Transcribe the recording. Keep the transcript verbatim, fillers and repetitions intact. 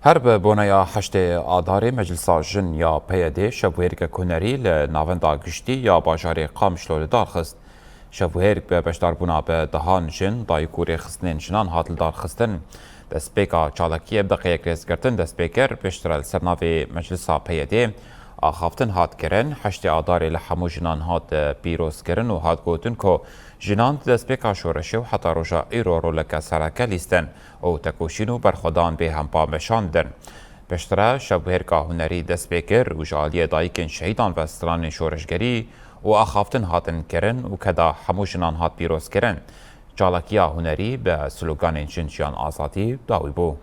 Her bi boneya heştê Adarê Meclisa Jin ya P Y D şevbûyerkek hunerî li navenda giştî ya bajarê Qamişlo li dar xist. Şevbûyerk bi beşdarbûna bi dehan jin, dayik û rêxistinên jinan hat lidarxistin. Destpêka çalakiyê bi deqeyek rêzgirtin dest pê kir, pêştre li ser navê Meclisa P Y D axaftin hat kirin. Heştê Adarê li hemû jinan hat pîrozkirin û hat gotin ku jinan di destpêka şoreşê û heta roja îro roleke sereke lîstin û tekoşîn û berxwedan bê hempa meşandin. Piştre şevbûyerka hunerî dest pê kir û ji aliyê dayikên şehîdan ve stranên şoreşgerî û axaftin hatin kirin û keda hemû jinan hat pîrozkirin. Çalakiya hunerî bi sloganên Jin Jiyan Azadî dawî bû.